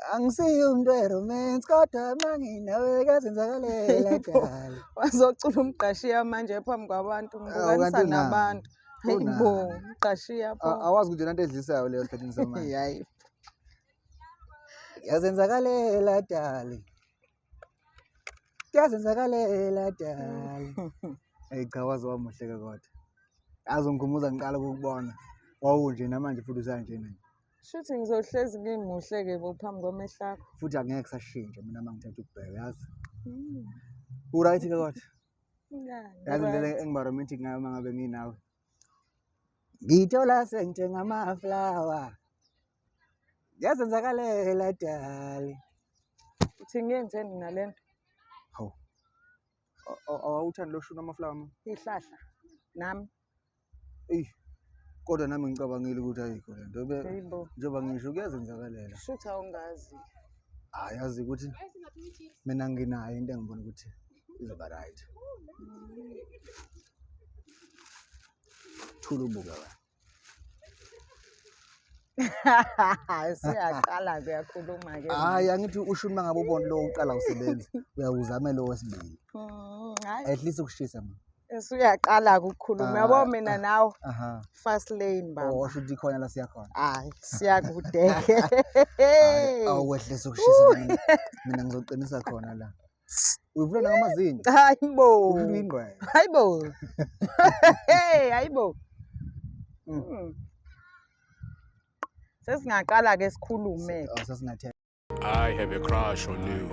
Angisiyo umuntu we-romance kodwa manginawe kuyazenzakalela dali. Wazocula umgqashiya manje phambi kwabantu, Awu, ngibukanisa kanti unani? nabantu. Hayi bo, Unani? umgqashiya pho. Awazi ukuthi lento edlisayo leyo esikhathini samanje. Hayi. Kuyazenzakalela dali. Kuyazenzakalela dali. Eyi cha, waze wamuhle ke kodwa. Yazi ungikhumbuza ngiqala ukukubona. Wawunje namanje futhi usanjena nje. Shuthi ngizohlezi ngimuhle-ke bo phambi kwamehlo akho. Futhi angeke kusashintsha mina uma ngithatha ukubheka, yazi. U-right ke kodwa. Yeah, Yazi indlela right. engiba romantic ngayo uma ngabe nginawe. Ngithola sengithenga ama-flower. Kuyazenzakalela dali. Uthi ngiyenzeni nale nto? Hawu. Awuthandi lo shuni ama-flower ma? Ihlahla. Nami. Eyi. Kodwa nami ngicabangile ukuthi ayikho le nto. Hayi bo. Njengoba ngisho kuyazenzakalela. Shuthi awungazi. Hayi, yazi ukuthi mina nginayo into engibona ukuthi izoba right. Thula ubuke wena. Siyaqala kuyakhuluma ke. Hayi, angithi ushuni uma ngabe ubona lo uqala usebenza, uyawuzame lo wesibili. Hayi. Ehlisa ukushisa ma. Usuyaqala ukukhuluma. Yabo mina nawe. Fast lane baba. Oh, osho ukuthi khona la siya khona. Hayi, siyakude ke. Hayi, awukwehlisa ukushisa mina. Mina ngizoqinisa khona la. Uyivula nangamazinyo. Hayi bo. Usho ingqwele. Hayi bo. Hey, hayi bo. Sesingaqala ke sikhulume. Oh, sesingathe. I have a crush on you.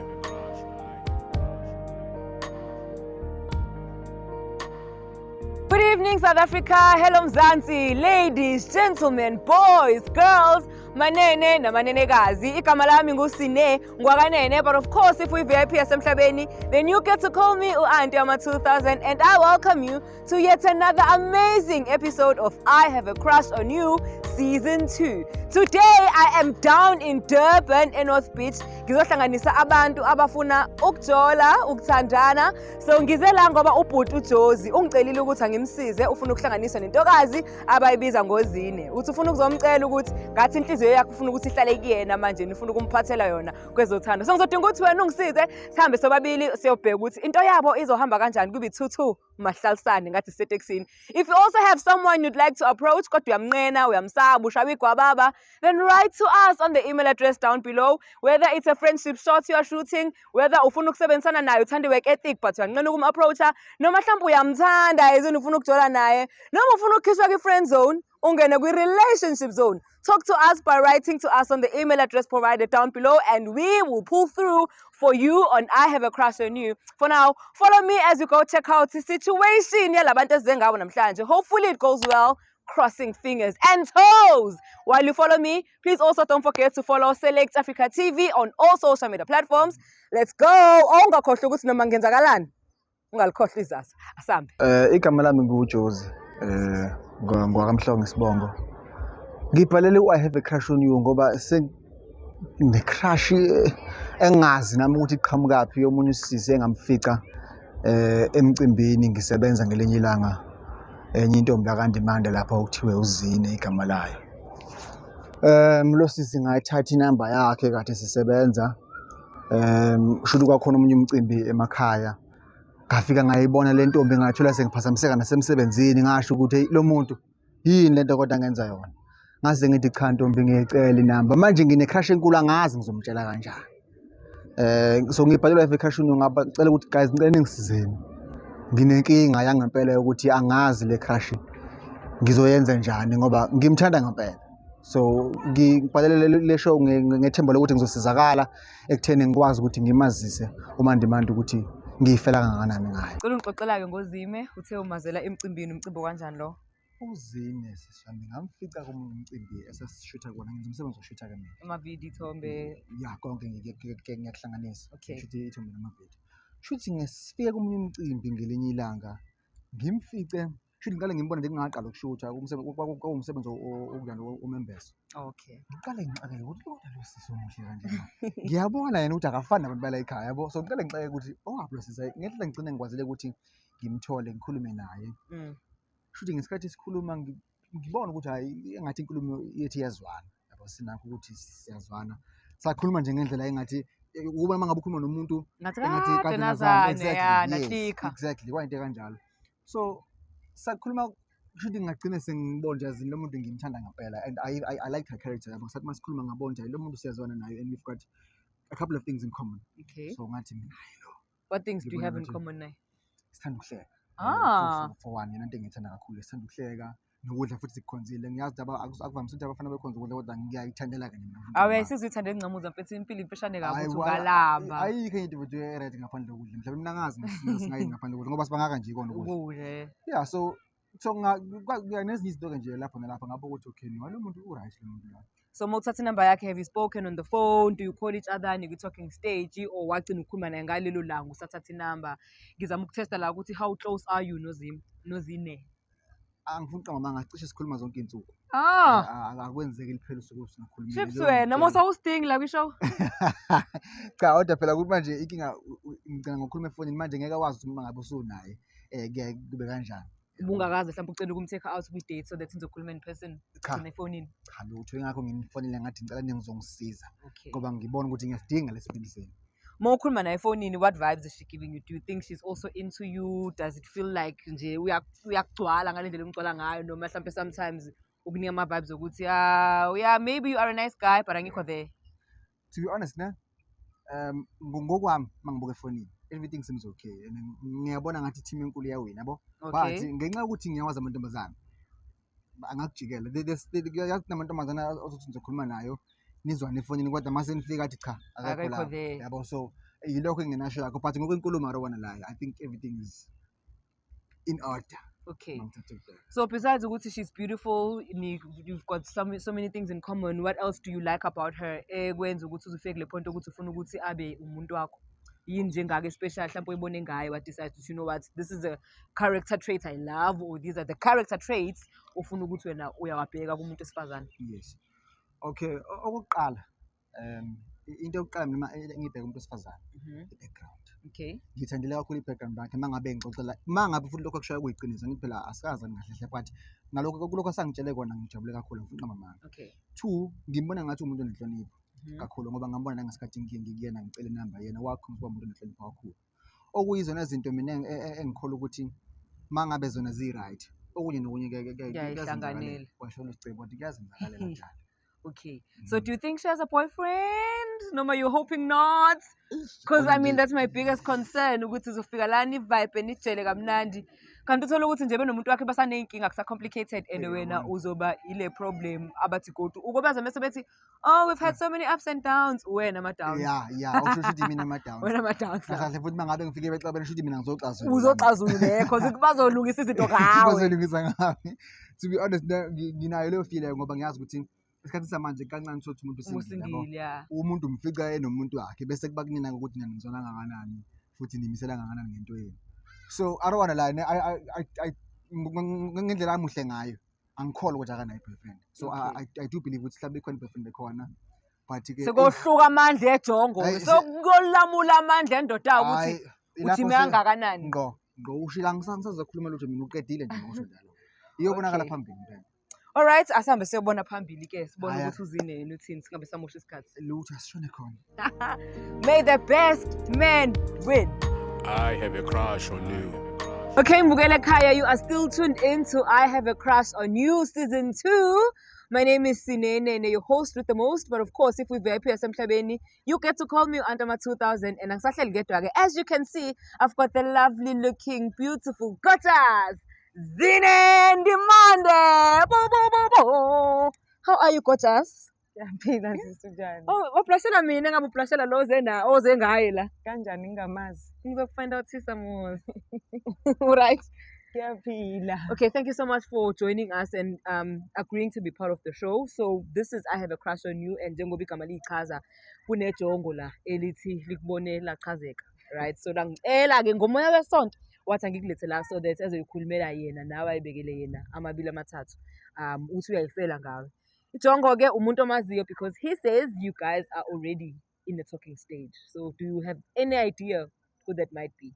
Good evening, South Africa. Hello, Mzansi. Ladies, gentlemen, boys, girls. Manene namanenekazi. Igama lami nguSine ngwakanene, but of course if uyi-VIP yasemhlabeni, then you get to call me u-Auntie Ama 2000, and I welcome you to yet another amazing episode of I Have a Crush on You Season 2. Today I am down in Durban in North Beach. Ngizohlanganisa abantu abafuna ukujola, ukuthandana. So ngize la ngoba ubhuti uJozi ungicelile ukuthi angimsize, ufuna ukuhlanganiswa nentokazi abayibiza ngoZine. Uthi ufuna ukuzomcela ukuthi ngathi inhliziyo yakhe ufuna ukuthi ihlale kuyena manje, ufuna ukumphathela yona kwezothando. So ngizodinga ukuthi wena ungisize sihambe sobabili siyobheka ukuthi into yabo izohamba kanjani, kubi 2-2 mahlalisane ngathi sisetekisini. If you also have someone you'd like to approach kodwa uyamnqena, uyamsaba, ushaya igwababa, then write to us on the email address down below. Whether it's a friendship shot you are shooting, whether ufuna ukusebenzisana naye, uthanda i-work ethic but uyanqena ukum-approacha, noma mhlawumbe uyamthanda ezini ufuna ukujola naye, noma ufuna ukukhishwa kwi-friend zone ungene kwi-relationship zone. Talk to us by writing to us on the email address provided down below, and we will pull through for you on I Have a Crush on You. For now, follow me as you go check out the situation yalabantu esize ngabo namhlanje. Hopefully it goes well. Crossing fingers and toes. While you follow me, please also don't forget to follow Select Africa TV on all social media platforms. Let's go. Ungakhohlwa ukuthi noma ngenzakalani, ungalikhohlwa izazi. Asambe. Igama lami nguJozi, ngwakamhlongo isibongo. Ngibhalele u-I Have a Crush on You ngoba ne-crush engazi nami ukuthi iqhamukaphi yomunye usisi engamfica emcimbini ngisebenza ngelinye ilanga, enye intombi yakandimande lapha okuthiwe uZine igama layo. Lo sisi ngayithatha inamba yakhe kade sisebenza. Shuthi kwakhona omunye umcimbi emakhaya. Ngafika ngayibona le ntombi, ngathola sengiphazamiseka nasemsebenzini, ngasho ukuthi hey, lo muntu yini lento kodwa ngenza yona. Ngase ngithi cha ntombi, ngiyicela inamba. Manje ngine-crush enkulu, angazi ngizomtshela kanjani. So ngibhalelwa I Have a Crush on You ngaba ngicela ukuthi guys ngicela ningisizeni. Nginenkinga yangempela yokuthi angazi le crush ngizoyenza njani ngoba ngimthanda ngempela. So ngibhalele le show ngethemba lokuthi ngizosizakala ekutheni ngikwazi ukuthi ngimazise uMandimandi ukuthi ngiyifela kangakanani ngaye. Cela ungixoxela-ke ngoZime, uthe umazela emcimbini, umcimbi kanjani lo? UZine sisi wami ngamfica komunye umcimbi esasishutha kuwona, ngenza umsebenzi wokushutha ke mina. Amavidiyo, ithombe. Ya, konke ngiyakuhlanganisa. Okay. Ngishuthe ithombe namavidiyo. Shuthi ngesifike komunye umcimbi ngelinye ilanga, ngimfice, shuthi ngiqale ngimbone nje ngingaqala ukushutha, kwakuwumsebenzi okunjani umembeso. Okay. Ngiqale ngixakeke ukuthi kodwa lo sisi omuhle kanje na. Ngiyabona yena ukuthi akafani nabantu bala ekhaya yabo. So ngiqale ngixakeke ukuthi owaphi lo sisi. Ngendlela ngigcine ngikwazile ukuthi ngimthole ngikhulume naye. Shuthi ngesikhathi sikhuluma ngibona ukuthi hhayi engathi inkulumo yethu iyazwana. Yabo, sinakho ukuthi siyazwana. Sakhuluma nje ngendlela engathi ukuba uma ngabe ukhuluma nomuntu Ngathi engathi kade kade nazana. nazane, Exactly, ya, yes, naklika. Exactly, kwayinto kanjalo. So sakhuluma, kusho ukuthi ngagcine sengibona nje azini lo muntu ngimthanda ngempela, and I liked her character, yabo. Sathi masikhuluma ngabona nje lo muntu siyazwana naye and we've got a couple of things in common. So ngathi mina, hayi lo. What things do you Ngibona have in ngathi common naye? Sithanda ukuhleka. For one, yena into engiyithanda kakhulu, sithanda ukuhleka nokudla futhi sikukhonzile. Ngiyazi ukuthi akuvamise ukuthi abafana bekhonze ukudla, kodwa ngiyayithandela-ke mina futhi Awe, ngoba sizuyithanda encamuza mfethu, impilo imfishane kabi Hhayi, ukuthi ungalamba. Ayikho enye into mfethu e-right ngaphandle kokudla. Mhlawumbe mina angazi singayini ngaphandle kokudla ngoba sibangaka nje ikona ukudla. Ukudla. Yeah, so nezinye izinto-ke nje lapho nalapho ngapho ukuthi okay, no, lo muntu u-right lo muntu lo. So uma uthatha inamba yakhe, have you spoken on the phone? Do you call each other niku-talking stage, or wagcina ukukhuluma naye ngalelo langa usathatha inamba? Ngizama ukutesta la ukuthi how close are you noZim, noZine? Angifuni ukuqamba amanga, cishe sikhuluma zonke iy'nsuku. Akwenzeki liphele usuku singakhulumi. Chips Leyo wena, ngitshela. mose awusidingi la kwi-show. Cha, kodwa phela ukuthi manje inkinga ngicela ngokukhuluma efonini manje ngeke wazi ukuthi uma ngabe usunaye kuyaye kube kanjani. Ubungakaze mhlawumbe ucela ukumtake out kwi-date so that nizokhuluma in person? Cha. Ugcine efonini. Cha, lutho, ingakho nginifonele ngathi ngicela ningizongisiza. Okay. Ngoba ngibona ukuthi ngiyasidinga lesibindi senu. Uma ukhuluma naye efonini, what vibes is she giving you? Do you think she's also into you? Does it feel like nje uyakugcwala ngale ndlela omgcwala ngayo, noma mhlawumbe sometimes ukunika ama-vibes okuthi, yeah, maybe you are a nice guy but angikho there? To be honest, ne, ngokwami uma ngibuka efonini, everything seems okay and then ngiyabona ngathi team enkulu iyawina, yabo. Okay. But ngenxa yokuthi ngiyawazi amantombazane angakujikela. Yazi namantombazane ozothi nizokhuluma nayo nizwane efonini, kodwa mase nifika athi cha, akekho Akekho lapho. there. Yabo, so yilokho enginasho lakho, but ngokwenkulumo I don't wanna lie, I think everything is in order. Okay. Mangithathe ukubheka. So besides ukuthi she's beautiful, you've got so many things in common, what else do you like about her ekwenza ukuthi uzufike kule point ukuthi ufuna ukuthi abe umuntu wakho? Yini njengake special mhlawumbe oyibone ngaye wa decide ukuthi, you know what, this is a character trait I love, or these are the character traits ufuna ukuthi wena uyawabheka kumuntu wesifazane? Yes. Okay, okokuqala, into yokuqala mina engibheka umuntu wesifazane, i-background. Ngithandile kakhulu i-background yakhe uma ngabe ngixoxela, uma ngabe futhi lokho akushoyo kuyiqiniso, ngithi phela asikazani kahle hle, but ngalokho kulokho asangitshele kona ngijabule kakhulu, ngifuna ukuqamba amanga. Two, ngimbona ngathi umuntu onenhlonipho kakhulu, ngoba ngambona nangesikhathi ngikuyena ngicela inamba yena, wakhomba ukuba umuntu onenhlonipho kakhulu. Okuyizona zinto mina engikholwa ukuthi uma ngabe zona zi-right, okunye nokunye Kuyayihlanganela. kuyazenzakalela. Kwasho Sicebo ukuthi kuyazenzakalela njalo. Okay. So do you think she has a boyfriend? Noma you're hoping not? Because I mean, that's my biggest concern, ukuthi uzofika la ni-vibe nijele kamnandi, kanti uthole ukuthi nje benomuntu wakhe basaney'nkinga, kusa-complicated, and wena uzoba ile problem abathi godu ukubaza mese bethi, oh, we've had so many ups and downs, wena ama-downs. Ya, usho ukuthi mina ama-downs. Wena ama-downs. Kahle kahle futhi uma ngabe ngifike bexabene, shuthi mina ngizoxazulula. Uzoxazulula, cause bazolungisa izinto ngawe. Bazolungisa ngami. To be honest, nginayo leyo feel ngoba ngiyazi ukuthi isikhathi samanje kancane uthola ukuthi umuntu usingile, yabo. Usingile, ya. Umuntu umfica enomuntu wakhe, bese kuba kunina ukuthi nina nizwana kangakanani futhi nimisela kangakanani ngento yenu. So I don't wanna lie, ne, ngendlela amuhle ngayo angikholwa ukuthi akanayo i-boyfriend. So I do believe ukuthi mhlawumbe ikhona i-boyfriend ekhona, but ke Sekuyohluka amandla ejongo, Hayi, sekuyolamula amandla endoda ukuthi Hayi, ilapho ujime kangakanani. Ngqo, ngqo, ushila ngisazokhuluma lutho mina, uqedile nje ngokusho njalo. Iyobonakala phambili impela. All right, asihambe siyobona phambili ke, sibone Haya. ukuthi uzineni uthini, singabe samosha isikhathi. Lutho, asishone khona. May the best man win. I have a crush on you. Okay, Mbukele Khaya, you are still tuned in to I Have a Crush on You Season 2. My name is Sinene, your host with the most. But of course, if we VIP yasemhlabeni, you get to call me Antama 2000. And angisahleli ngedwa ke. As you can see, I've got the lovely looking, beautiful, gorgeous Zine Ndimande. Bo, bo, bo, bo. How are you, gorgeous? Ngiyaphila sisi, unjani? Oh, waplashela mina ngabe uplashela lo oze na oze ngaye la. Kanjani ngingamazi? Ngizokufind out sisa mos. Right. Ngiyaphila. Okay, thank you so much for joining us and agreeing to be part of the show. So this is I Have a Crush on You, and njengoba igama liyichaza, kunejongo la elithi likubone lachazeka. Right? So langicela ke ngomoya wesonto wathi angikulethe la so that ezoyikhulumela yena nawe ayibekele yena amabili amathathu. Uthi uyayifela ngawe. Ijongo ke umuntu omaziyo, because he says you guys are already in the talking stage. So do you have any idea who that might be?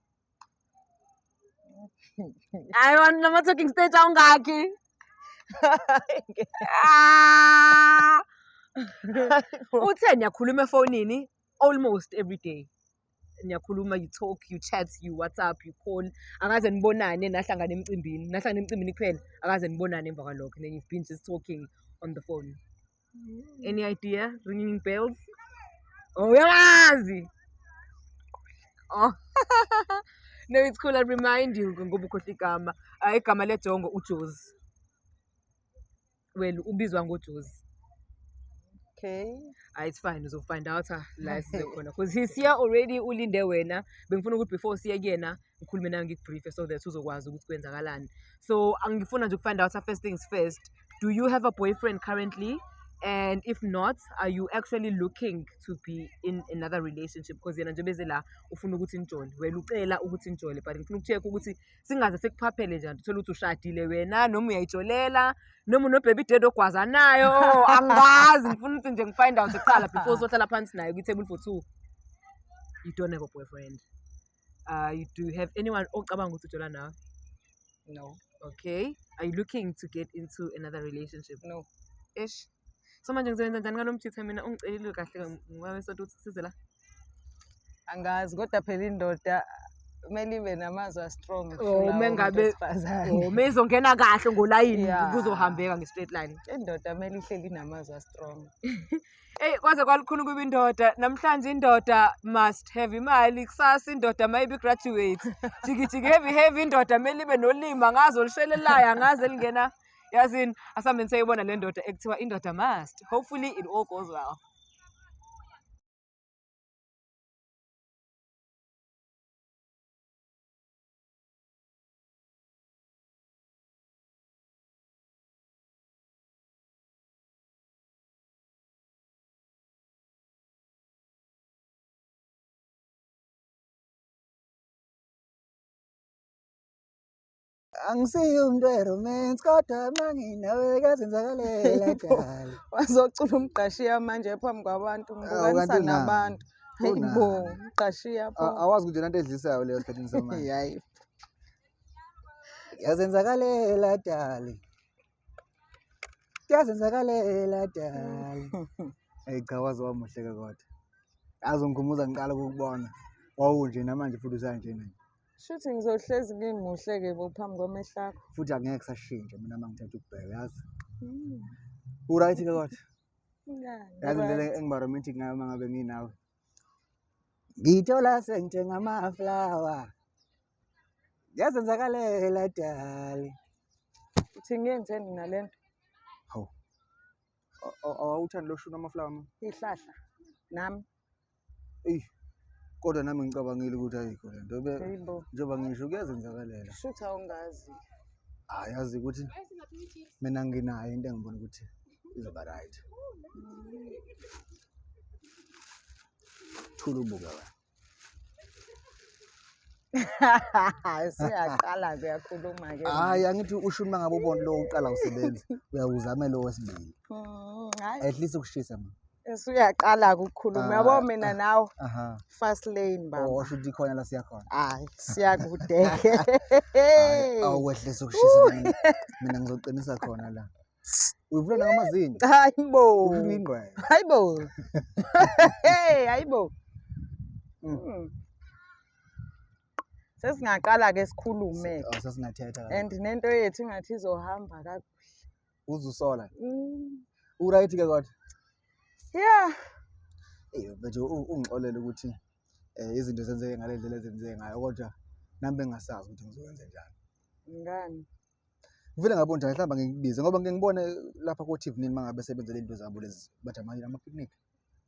I want nama talking stage awungakhi. Ah! Uthe niyakhuluma efonini almost every day. Niyakhuluma, you talk, you chat, you WhatsApp, you call. Akaze nibonane nahlangana emcimbini. Nahlangana emcimbini kuphela. Akaze nibonane emva kwalokho. Then you've been just talking on the phone. Any idea? Ringing bells? Oh, uyamazi! Oh. No, it's cool. I remind you ngoba ukhohlwa igama. Igama lejongo uJozi. Well, ubizwa ngoJozi. Okay. It's fine, uzofind out la size khona because he's here already, ulinde wena. Bengifuna ukuthi before siye kuyena ngikhulume nawe, ngikubriefe so that uzokwazi ukuthi kwenzakalani. So angifuna nje ukufind out, first things first, do you have a boyfriend currently? And if not, are you actually looking to be in another relationship? Because yena nje beze la ufuna ukuthi nijole, wena ucela ukuthi nijole, but ngifuna ukucheck ukuthi singaze sekuphaphele njani, uthole ukuthi ushadile wena noma uyayijolela noma uno-baby daddy ogwazanayo. Angazi, ngifuna ukuthi nje ngifind out kuqala before uzohlala phansi naye kwi-table for two. You don't have a boyfriend. You do have anyone ocabanga ukuthi ujola nawe? No. Okay. Are you looking to get into another relationship? No. Ish. So manje ngizoyenza njani ngalo mjitha? Mina ungicelile kahle ngabe sonto ukuthi size la. Angazi, kodwa phela indoda kumele ibe namazwi a-strong Oh, ukudlula uma umuntu ngabe- wesifazane. Oh, mezongena kahle ngolayini Yeah. kuzohambeka nge-straight line. Indoda kumele ihleli inamazwi a-strong. Eyi, kwaze kwalukhuni kuba indoda. Namhlanje indoda must have imali, kusasa indoda maybe graduate. Jiki jiki heavy heavy, indoda kumele ibe nolimi, angazi olushelelayo, angazi elingena. Yazini, asambe niseyibona le ndoda ekuthiwa indoda must. Hopefully it all goes well. Angisiyo umuntu we-romance kodwa manginawe kuyazenzakalela dali. Wazocula umgqashiya manje phambi kwabantu, Awu, ngibukanisa kanti unani? nabantu. Hayi Unani? bo, umgqashiya pho. Awazi ukuthi yona into edlisayo leyo esikhathini samanje. Hayi. Kuyazenzakalela dali. Kuyazenzakalela dali. Eyi cha, waze wamuhle-ke kodwa. Yazi ungikhumbuza ngiqala ukukubona. Wawunje namanje futhi usanjena nje. Shuthi ngizohlezi ngimuhle-ke bo phambi kwamehlo akho. Futhi angeke kusashintsha mina uma ngithatha ukubheka, yazi. U-right-ke kodwa? Yeah, Yazi indlela ngi-right. engiba romantic ngayo uma ngabe nginawe. Ngithola sengithenga ama-flower. Kuyazenzakalela dali. Uthi ngiyenzeni nale nto? Hawu. Awuthandi lo shuni ama-flower ma? Ihlahla. Nami. Eyi, kodwa nami ngicabangile ukuthi ayikho le nto. Hayi bo. Njengoba ngisho kuyazenzakalela. Shuthi awungazi. Hayi, yazi ukuthi mina nginayo into engibona ukuthi izoba right. Thula ubuka wena. Siyaqala-ke uyakhuluma-ke. Hhayi, angithi ushuni uma ngabe ubona lo uqala usebenza, uyawuzame lo wesibili. Hhayi. At least ukushisa ma. Usuyaqala-ke ukukhuluma. Yabo Ah, mina nawe Aha. fast lane baba. Oh, osho ukuthi ikhona la siya khona. Hayi, siyakude-ke. Hhayi, awukwehlisa ukushisa mina. Mina ngizoqinisa khona la. Uyivula nangamazinyo. Hayi bo. Usho uyingqwele. Hayi bo. Hey, hayi bo. Sesingaqala-ke sikhulume-ke. Oh, sesingathetha kaloku. And nento yethu ingathi izohamba kakuhle. Uzusola. U-right-ke kodwa? Yeah. Eyi, mfethu ungixolele ukuthi izinto zenzeke ngale ndlela ezenzeke ngayo, kodwa nami bengingasazi ukuthi ngizokwenza njani. Ngani? Ngivele ngabona njani, mhlawumbe ngikubize ngoba ngike ngibone lapha ko-TV nini uma ngabe sebenzela iy'nto zabo lezi bathi ama-picnic.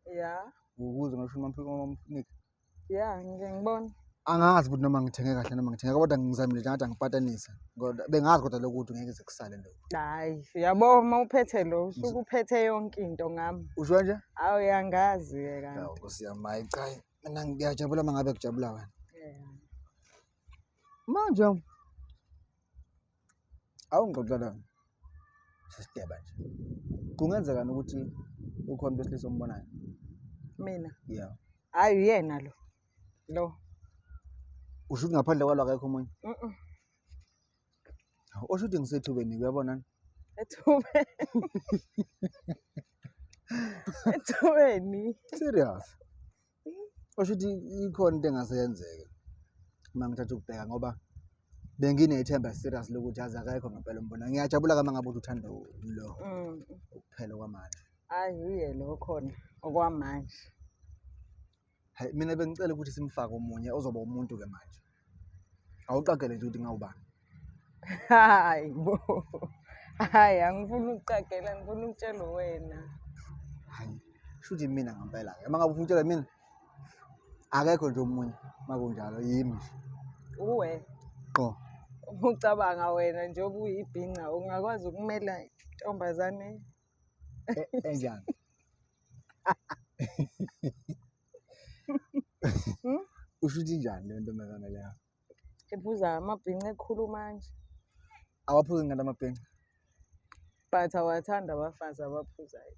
Yeah. Ukuze ngisho ama-picnic. Yeah, ngike ngibone. Angazi futhi noma ngithenge kahle noma ngithenge, kodwa ngizamile nje ngathi angipatanise. Kodwa bengazi kodwa lokho ukuthi ngeke kuze kusale lokho. Hayi, yabo uma uphethe lo, usuke uphethe yonke into ngami. Usho kanje? Awu, uyangazi-ke kanti. Hawu, Nkosi yami, hayi cha, mina ngiyajabula uma ngabe kujabula wena. Yeah. Manje awungixoxela sisideba nje. Kungenzeka ukuthi ukhona umuntu wesilisa ombonayo? Mina? Yeah. Hayi, uyena lo. Lo. Usho ukuthi ngaphandle kwalo akekho omunye? Mm-mm. Osho ukuthi ngisethubeni, uyabona? Ethubeni. Ethubeni. Serious. Osho ukuthi ikhona into engase yenzeke uma ngithatha ukubheka ngoba benginethemba serious lokuthi yazi akekho ngempela umbona. Ngiyajabula kama ngabe uthi uthanda lo ukuphela kwamanje. Hhayi uye lo khona okwamanje. Hayi mina bengicela ukuthi simfake omunye ozoba umuntu-ke manje. Awuqagele nje ukuthi ngawubani. Hayi bo. Hhayi angifuni ukuqagela, ngifuna ukutshela wena. Hayi, shuthi mina ngempela-ke. Uma ngabe ufuna ukutshela mina, akekho nje omunye uma kunjalo yimi nje. Uwe. Qo. Uma ucabanga wena njengoba uyibhinca ungakwazi ukumela intombazane Enjani? Usho ukuthi injani leyo ntombazane leyo? Ephuza amabhinca ekhuluma kanje. Awaphuzi ngani amabhinca? But awathandi abafazi abaphuzayo.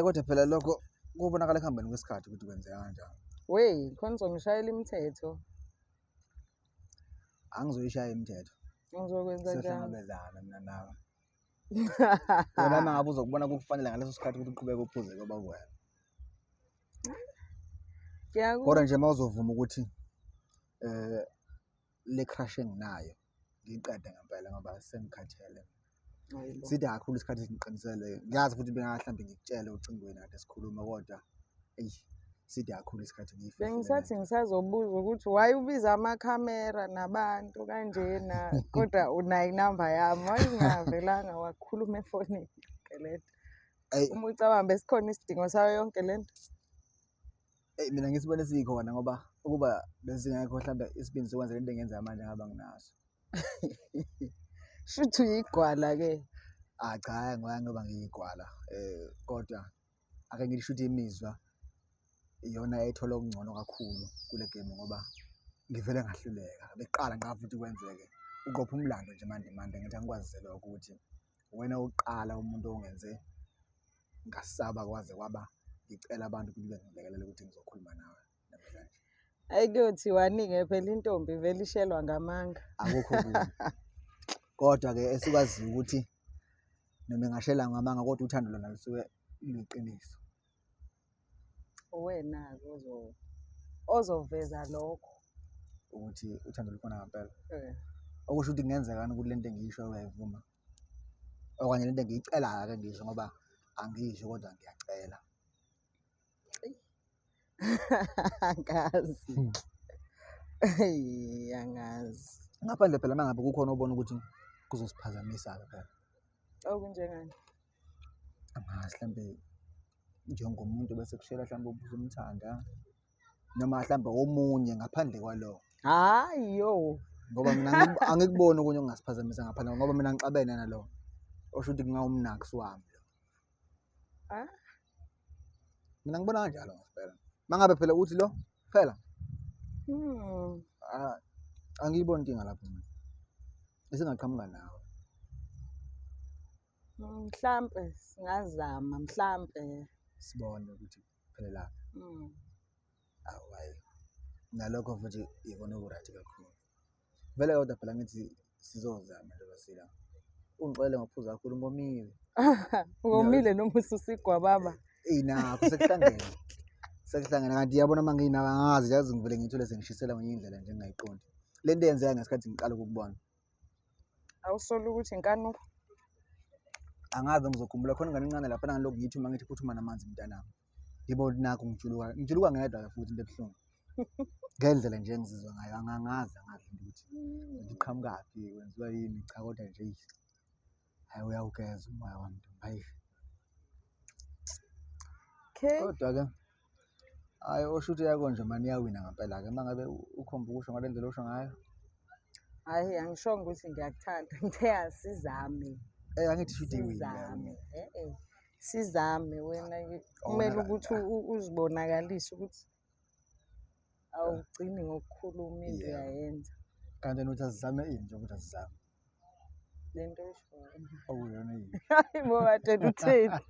Kodwa phela lokho kubonakala ekuhambeni kwesikhathi ukuthi kwenzeka kanjani. Wey, khona uzongishayela imithetho. Angizoyishaya imithetho. Ngizokwenza njani? Siyohlangabezana mina nawe. Wena uma ngabe uzokubona kukufanele ngaleso sikhathi ukuthi uqhubeke uphuze koba kuwena. Kodwa nje uma uzovuma ukuthi le crush enginayo ngiyiqede ngempela ngoba sengikhathele. Side kakhulu isikhathi ngiqinisele. Ngiyazi futhi bengahlambe ngikutshele ocingweni kade sikhuluma kodwa eyi side kakhulu isikhathi ngiyifihlile. Bengisathi ngisazobuza ukuthi why ubiza amakhamera nabantu kanjena kodwa unayo inamba yami, why ungavelanga wakhuluma efonini yonke le nto? Uma ucabanga besikhona isidingo sayo yonke le nto? Eyi mina ngisibone sikhona ngoba ukuba besingekho mhlambe isibindi sokwenza lento engiyenzayo manje ngabe anginaso. Shuthi uyigwala-ke. Ah cha, ngoba ngoba ngiyigwala kodwa ake ngisho ukuthi imizwa iyona ethola okungcono kakhulu kule game ngoba ngivele ngahluleka. Bekuqala ngqa futhi kwenzeke. Uqopha umlando nje manje manje ngithi angikwazise lokho ukuthi wena wokuqala umuntu ongenze ngasaba kwaze kwaba ngicela abantu ukuthi bengilekelele ukuthi ngizokhuluma nawe namhlanje. Hhayi kuyothiwani-ke phela intombi vele ishelwa ngamanga. Akukho kubi. Kodwa-ke esikwaziyo ukuthi noma ingashela ngamanga kodwa uthando lona lusuke luyiqiniso. Uwena-ke ozoveza lokho. Ukuthi uthando lukhona ngempela. Okusho ukuthi kungenzeka ukuthi lento engiyishoyo uyayivuma. Okanye lento engiyicelayo-ke ngisho ngoba angisho kodwa ngiyacela. Angazi. Eyi, angazi. Ngaphandle phela uma ngabe kukhona obona ukuthi kuzosiphazamisa-ke phela. Okunjengani? Angazi mhlambe njengomuntu bese kushela mhlambe ubusumthanda noma mhlambe omunye ngaphandle kwalowo. Hhayi yo. Ngoba mina angikuboni okunye okungasiphazamisa ngaphandle ngoba mina ngixabene nalowo. Osho ukuthi kungawumnaksi wami lo. Ah? Mina ngibona kanjalo ngempela. Mangabe phela uthi lo phela. Angiyiboni inkinga lapho mina. Isingaqhamuka nawe. Mhlampe singazama mhlampe. Sibone ukuthi kuphelelaphi. Awu hayi. Nalokho futhi ikona oku-right kakhulu. Vele kodwa phela ngithi sizozama njengoba sila. Ungixolele ngokuphuza kakhulu ngomile. Ngomile noma ususigwababa. Eyi nakho sekuhlangene. Sekuhlangene kanti yabona uma nginawo angazi yazi ngivele ngithole sengishisela ngenye indlela nje engingayiqondi. Le nto yenzeka ngesikhathi ngiqala ukukubona. Awusoli ukuthi inkanuko? Angazi ngizokhumbula khona ingane encane lapha ngilokhu ngithi uma ngithi phuthuma namanzi mntanami. Ngibona nakho ngijuluka, ngijuluka ngedwa futhi into ebuhlungu. Ngendlela nje engizizwa ngayo angangazi angazi ukuthi ngiqhamukaphi kwenziwa yini cha kodwa nje eyi hayi uyawugeza umoya wami ntombi hayi. Okay. Kodwa-ke hhayi osho ukuthi yakho nje mani iyawina ngempela-ke uma ngabe ukhomba ukusho ngale ndlela osho ngayo. Hhayi angishongo ukuthi ngiyakuthanda, ngithe asizame. Angithi shuthi iwina. Sizame. Sizame wena kumele ukuthi uzibonakalise ukuthi awugcini ngokukhuluma into uyayenza. Kanti wena uthi asizame ini nje ukuthi asizame? Le nto oyishoyo. Okuyona yini? Hayi bo kade utheni?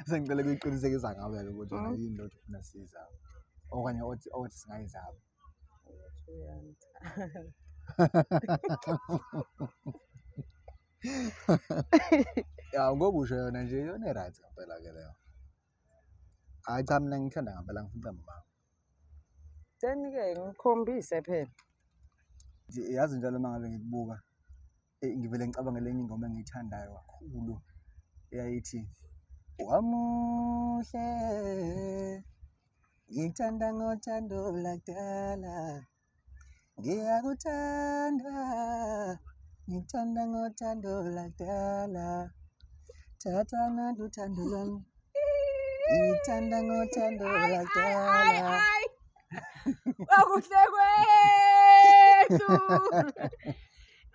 Sengicela ukuyiqinisekisa ngawe-ke ukuthi wena yini lo ufuna siyizame. Okanye othi singayizama. Ukuthi uyangithanda. Ya, ngoba usho yona nje, iyona e-right ngempela-ke leyo. Hhayi cha, mina ngithanda ngempela, ngifuna ukuqamba amanga. Then-ke ngikhombise phela. Nje, yazi njalo uma ngabe ngikubuka, ngivele ngicabange lenye ingoma engiyithandayo kakhulu eyayithi, wamuhle, ngikuthanda ngothando lakudala, ngiyakuthanda, ngikuthanda ngothando lakudala, thatha nantu uthando lwami, ngikuthanda ngothando lakudala. Wakuhle kwethu.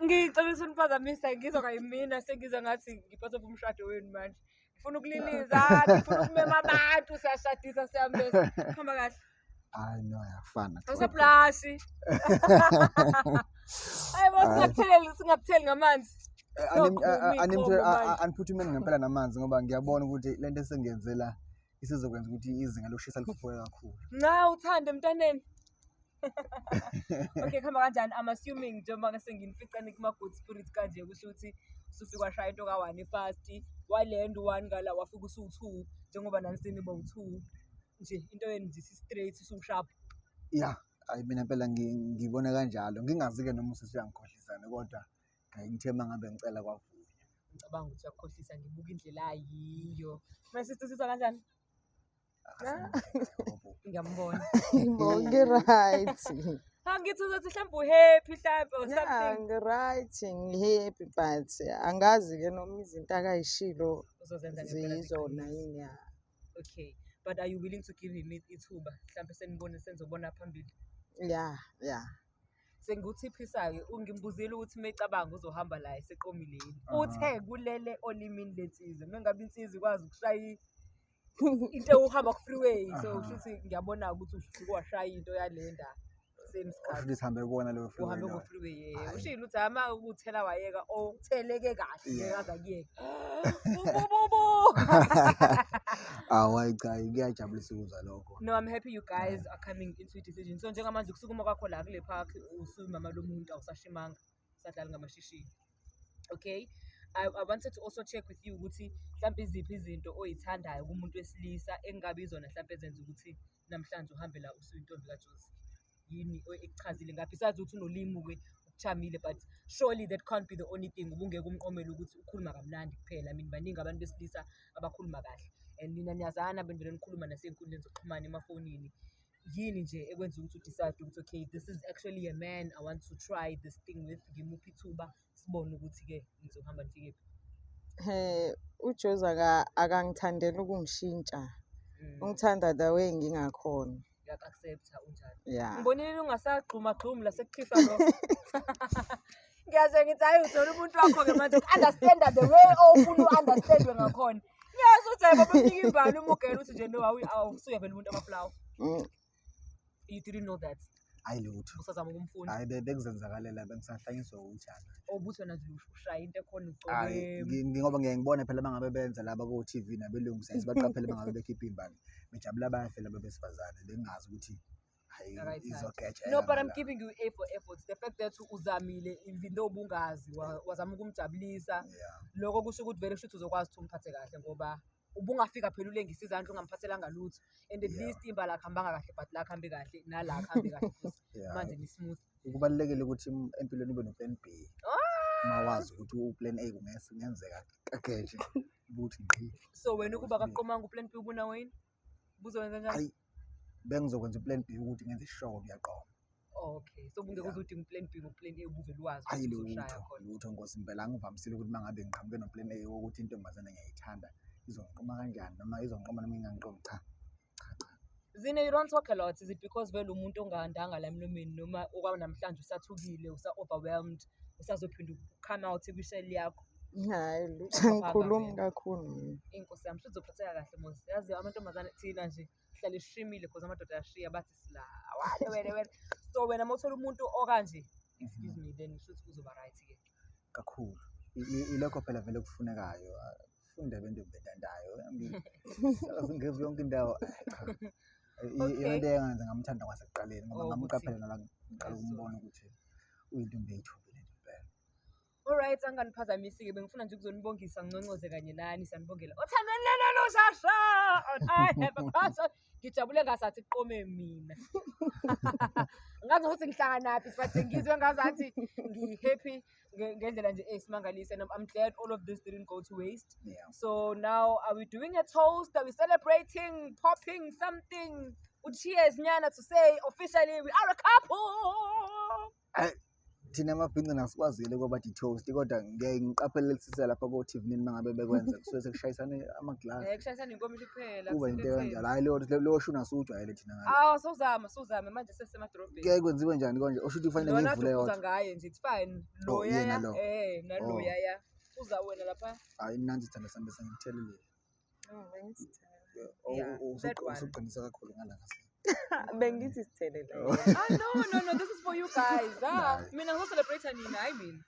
Ngicela uniphazamisa, ngizwa kayimina sengizwa ngathi ngiphatha umshado wenu manje. Ngifuna ukuliliza, ngifuna ukumema abantu, siyashadisa, siyambesa. Kuhamba kahle. Hayi no, ayafana. Awusablashi. Hayi bo, singakutheleli, singakutheli ngamanzi. Aniphuthumeni ngempela namanzi, ngoba ngiyabona ukuthi lento esengiyenzela isizokwenza ukuthi izinga lokushisa likhuphuke kakhulu. Nca uthande mntaneni. Okay, kuhamba kanjani? I'm assuming njengoba senginifica nikuma-good spirits kanje, kusho ukuthi usufika washaya into ka-one fast, walenda u-one ngala wafika usu-two, njengoba nani seniba u-two nje, into yenu nje isi-straight, usu-sharp. Ya, hayi mina impela ngibona kanjalo. Ngingazi-ke noma usisi uyangikhohlisana, kodwa ngithe uma ngabe ngicela kwavunywa. Ngicabanga ukuthi uyakukhohlisa, ngibuka indlela ayiyo. My sister, usizwa kanjani? Ngiyambona. Ngi-right. Angithi uzothi mhlawumbe u-happy mhlawumbe or Yeah, something. ngi-right, ngi-happy, but angazi-ke noma izinto akayishilo Uzozenza ngempela. ziyizona yini, ya. Okay, but are you willing to give him ithuba? Mhlawumbe senibone, senizobona phambili. Yeah. Senguthiphisa-ke, ungimbuzile ukuthi mecabanga uzohamba la eseqomile yini. Uthe kulele olimini lensizwa. Mengabe insizwa ikwazi ukushaya into uhamba ku-freeway, so kusho ukuthi ngiyabona ukuthi usuke washaya into yale nda same sikhathi. Kusho ukuthi sihambe kuwona leyo freeway Uhambe loyo. ku-freeway, yebo. Hhayi. Ushilo ukuthi ama ukuthela wayeka, or utheleke kahle, ngaze akuyeke. Bu bu bu bu. Awu, hayi cha, kuyajabulisa ukuzwa lokho. No, I'm happy you guys are coming into a decision. So njengamanje ukusukuma kwakho la kule park, usumama lomuntu, awusashimanga, usadlala ngamashishini. Okay? I wanted to also check with you ukuthi mhlawumbe iziphi izinto oyithandayo kumuntu wesilisa engabe izona mhlawumbe ezenza ukuthi namhlanje uhambe la usuyintombi kaJozi. Yini ekuchazile ngapha? Besides ukuthi unolimi-ke ukuchamile, but surely that can't be the only thing. Ubungeke umqomele ukuthi ukhuluma kamnandi kuphela. I mean, baningi abantu besilisa abakhuluma kahle. And nina niyazana, benivele nikhuluma nasey'nkundleni zokuxhumana, emafonini. Yini nje ekwenza ukuthi u-decide ukuthi okay, this is actually a man I want to try this thing with, ngimuphi ithuba, sibone ukuthi-ke ngizohamba nifike phi? UJozi akangithandeli ukungishintsha. Ungithanda the way ngingakhona. Uyaku-accept-a unjalo. Yeah. Ngibonile ungasagxuma gxumi la sekukhishwa lo. Ngiyasho ngithi hayi, uthola umuntu wakho-ke manje uku-understand-a the way ofuna u-understand-we ngakhona. Ngiyasho ukuthi hayi, babanika imbali umugela uthi nje no, awusuye vele umuntu amaflawa. You didn't know that. Hayi lutho. Usazama ukumfunda. Hayi, bekuzenzakalela, bengisahlanyiswa uthando. Obuthi wena nje ushaya into ekhona Hhayi, ugcoke. Ngoba ngiyaye ngibone phela uma ngabe benza laba ko-TV nabelungu, siyaye sibaqaphele uma ngabe bekhipha iy'mbali. Bejabula bayafela besifazane, bengingazi ukuthi hhayi Akayithandi. izogejeka No, but I'm ngala. giving you A for effort. The fact that uzamile, even though ubungazi, wazama ukumjabulisa. Lokho kusho ukuthi vele kusho ukuthi uzokwazi ukuthi umphathe kahle, ngoba ubungafika phela ulengisa izandla ungamphathelanga lutho. And at least imbali akuhambanga kahle, but la kuhambe kahle, nala kuhambe kahle futhi. Manje ni smooth. Kubalulekile ukuthi empilweni ube no-plan B. Uma wazi ukuthi u-plan A kungenzeka kageje ukuthi ngqi. So wena ukuba kakuqomanga u-plan B ubunawo yini? Buzowenza njani? Hayi, bengizokwenza u-plan B ukuthi ngenze sure uyaqoma. Okay, so ubungeke uze udinge u-plan B, ngo-plan A ubuvele wazi Hayi ukuthi uzoshaya lutho, khona. lutho Nkosi, impela angivamisile ukuthi uma ngabe ngiqhamuke no-plan A wokuthi intombazane ngiyayithanda izongiqoma kanjani, noma izongiqoma noma ingangiqomi, cha. Cha cha. Zine, you don't talk a lot. Is it because vele umuntu ongandanga la emlomeni, noma okwanamhlanje usathukile, usa-overwhelmed, usazophinda come out kwi-shell yakho? Hhayi lutho, Usaphaka angikhulumi vele. kakhulu mina. Inkosi yami, suzophatheka kahle mos. Yazi amantombazane thina nje sihlale sishimile because amadoda ayashiya bathi sila. Wena wena wena. So wena uma uthola umuntu okanje, excuse me, then shuthi uzoba right ke. Kakhulu. Ilokho phela vele kufunekayo. Funda bentombi etandayo. Ngeve yonke indawo. Cha. Iyona into eyangenza ngamthanda kwasekuqaleni, ngoba Oh, ukuthi ngamqaphela nala ngiqala ukumbona ukuthi uyintombi eyithobile nje impela. Alright, anganiphazamisi-ke, bengifuna nje ukuzonibongisa, nginconcoze kanye nani, sanibongela. Othandweni lelo lushasha on I Have a Crush on. Ngijabule ngazathi kuqome mina. Ngazi ukuthi ngihlanganaphi, but ngizwe ngazathi ngi-happy ngendlela nje eyisimangaliso, and I'm glad all of this didn't go to waste. So now, are we doing a toast? Are we celebrating, popping something? Cheers nyana to say officially we are a couple. Thina amabhinca nasikwazile ukuba bathi toast, kodwa ngeke ngiqaphelisise lapha ko-TV nini mangabe bekwenza kusuke sekushayisane amaglasi. Kushayisana inkomishi kuphela. Kuba into ekanjalo. Hhayi, leyo shuni asiwujwayele thina ngale. Ah, sewuzama manje sesemadorobheni. Kuyaye kwenziwe njani konje? Osho ukuthi kufanele Lona ngiyivule uphuza yodwa. Ngaye nje, it's fine. Oh, Lo yena yaya, lo. Nalo Oh. yaya. Uza wena lapha. Hhayi, mnandi sithanda sami bese ngithelelile. Oh, bengithi sithelele. Oh, Yeah, that one. Usuqinisa kakhulu ngala ngase. Bengithi sithelele. Oh. Ah, no, this is for you guys. Ah, Nice. mina ngizo-celebrate nina, I mean.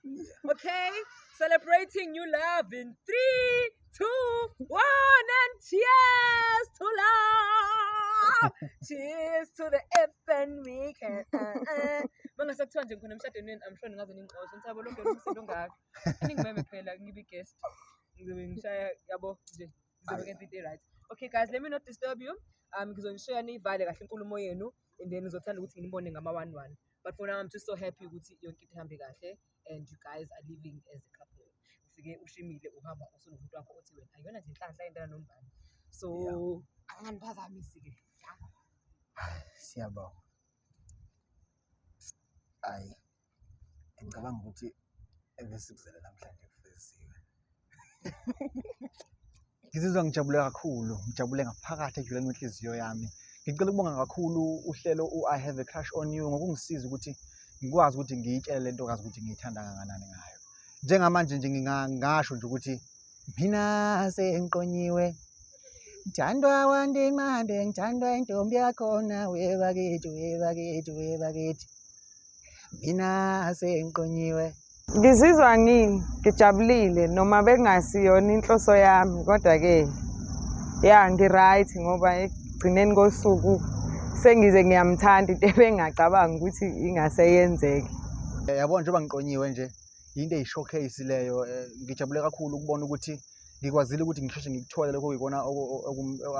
Okay, celebrating new love in 3, 2, 1, and cheers to love. Cheers to the FN weekend. Mangase kuthiwa nje ngikhona emshadweni wenu, I'm sure ningaze ningixoshe. Ngithabo lonke umsindo ongaka. Ningimeme phela ngibe guest. Ngizobe ngishaya yabo nje. Ngizobe ngenza into right. Okay guys, let me not disturb you. Ngizonishiya niyivale kahle inkulumo yenu and then ngizothanda ukuthi nginibone ngama 1-1. But for now I'm just so happy ukuthi yonke into ihambe kahle and you guys are living as a couple. Ufike ushimile uhamba usunomuntu wakho othi wena ayona nje inhlanhla yentela nombani. So anganiphazamisi ke. Siyabonga. Hhayi, ngicabanga ukuthi ebesikuzele namhlanje kufeziwe. Ngizizwa ngijabule kakhulu, ngijabule ngaphakathi ekujuleni kwenhliziyo yami. Ngicela ukubonga kakhulu uhlelo u-I Have a Crush on You ngokungisiza ukuthi ngikwazi ukuthi ngiyitshele le ntokazi ukuthi ngiyithanda kangakanani ngayo. Njengamanje nje ngingasho nje ukuthi mina sengiqonyiwe, ngithandwa wandimande, ngithandwa intombi yakhona, we bakithi, we bakithi, we bakithi. Mina sengiqonyiwe. Ngizizwa ngijabulile noma bekungasiyona inhloso yami, kodwa-ke ya ngi-right ngoba ekugcineni kosuku sengize ngiyamthanda, into ebengingacabanga ukuthi ingase yenzeke. Yabona njengoba ngiqonyiwe nje, into eyi-showcase leyo. Ngijabule kakhulu ukubona ukuthi ngikwazile ukuthi ngisheshe ngikuthole lokho okuyikona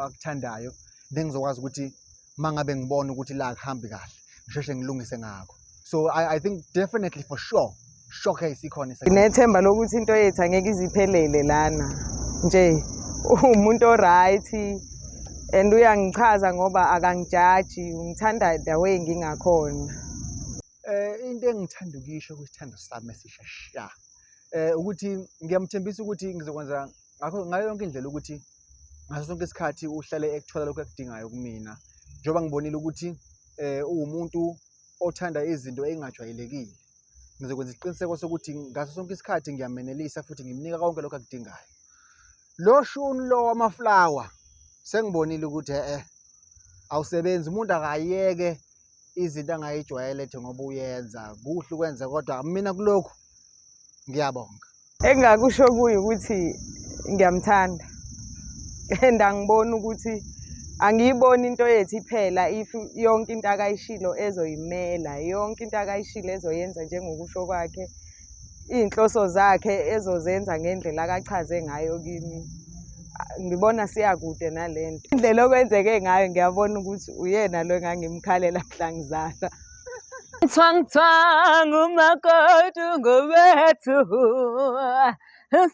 akuthandayo, then ngizokwazi ukuthi uma ngabe ngibona ukuthi la akuhambi kahle ngisheshe ngilungise ngakho. So I think definitely for sure showcase ikhona. Nginethemba lokuthi into yethu angeke iziphelele lana nje, uwumuntu o-right and uyangichaza ngoba akangijaji, ungithanda the way ngingakhona. Into engithanda ukuyisho kwisithando sami esisha sha, ukuthi ngiyamthembisa ukuthi ngizokwenza ngakho ngayo yonke indlela ukuthi ngaso sonke isikhathi uhlale ekuthola lokho akudingayo kumina, njengoba ngibonile ukuthi uwumuntu othanda izinto ey'ngajwayelekile. Ngizokwenza isiqiniseko sokuthi ngaso sonke isikhathi ngiyamenelisa futhi ngimnika konke lokho akudingayo. Lo shuni lo wamaflawa sengibonile ukuthi awusebenzi, umuntu akayeke izinto angayijwayele ethi ngoba uyenza kuhle ukwenza, kodwa mina kulokhu ngiyabonga. Engingakusho kuye ukuthi ngiyamthanda and angiboni ukuthi angiyiboni into yethu iphela if yonke into akayishilo ezoyimela, yonke into akayishilo ezoyenza njengokusho kwakhe, iy'nhloso zakhe ezozenza ngendlela akachaze ngayo kimi. Ngibona siyakude nalento. Indlela okwenzeke ngayo ngiyabona ukuthi uyena lo engangimkhalela mhla ngizalwa. Twang twang umakoti ngowethu,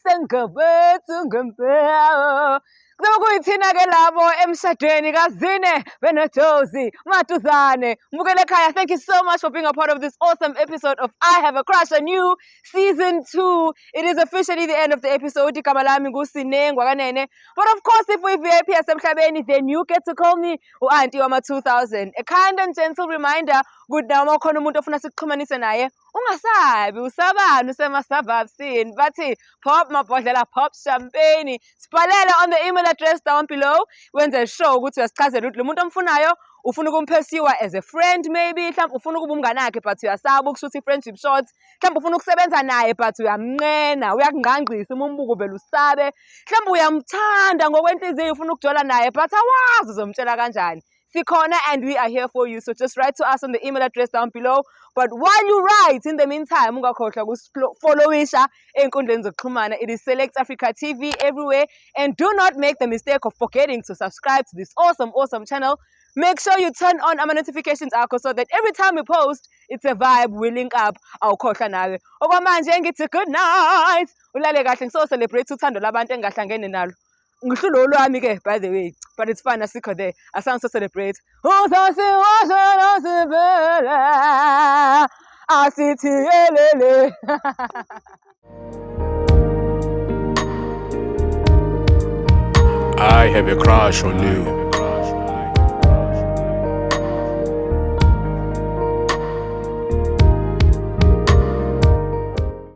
sengowethu ngempela. Kuzobe kuyithina-ke labo emshadweni kaZine benoJozi Maduzane. Mbukele ekhaya, thank you so much for being a part of this awesome episode of I Have a Crush on You Season 2. It is officially the end of the episode. Igama lami nguSine Ngwakanene. But of course, if we VIP yasemhlabeni, then you get to call me u-auntie wama 2000. A kind and gentle reminder ukuthi noma ukhona umuntu ofuna sikuxhumanise naye, ungasabi, usabani usema-suburbsini. Bathi pop mabhodlela, pop champagne. Sibhalele on the email address down below. Wenze sure ukuthi uyasichazela ukuthi lo muntu omfunayo ufuna ukum-pursue as a friend, maybe mhlawumbe ufuna ukuba umngane wakhe but uyasaba ukushuthi i-friendship shot, mhlawumbe ufuna ukusebenza naye but uyamnqena, uyakungqangqisa uma umbuka uvele usabe, mhlawumbe uyamthanda ngokwenhliziyo ufuna ukujola naye but awazi uzomtshela kanjani. Sikhona and we are here for you. So just write to us on the email address down below. But while you write, in the meantime, ungakhohlwa ukusifollowisha ey'nkundleni zokuxhumana. It is Select Africa TV everywhere. And do not make the mistake of forgetting to subscribe to this awesome, awesome channel. Make sure you turn on ama notifications akho so that every time we post, it's a vibe, we link up, awukhohlwa nawe. Okwamanje ngithi good night. Ulale kahle, ngiso celebrate uthando labantu engingahlangene nalo. Ngihlulo olwami ke, by the way, but it's fine, asikho there. Asange so celebrate. Uzosiwasha sibele. Asithi yelele. I have a crush on you.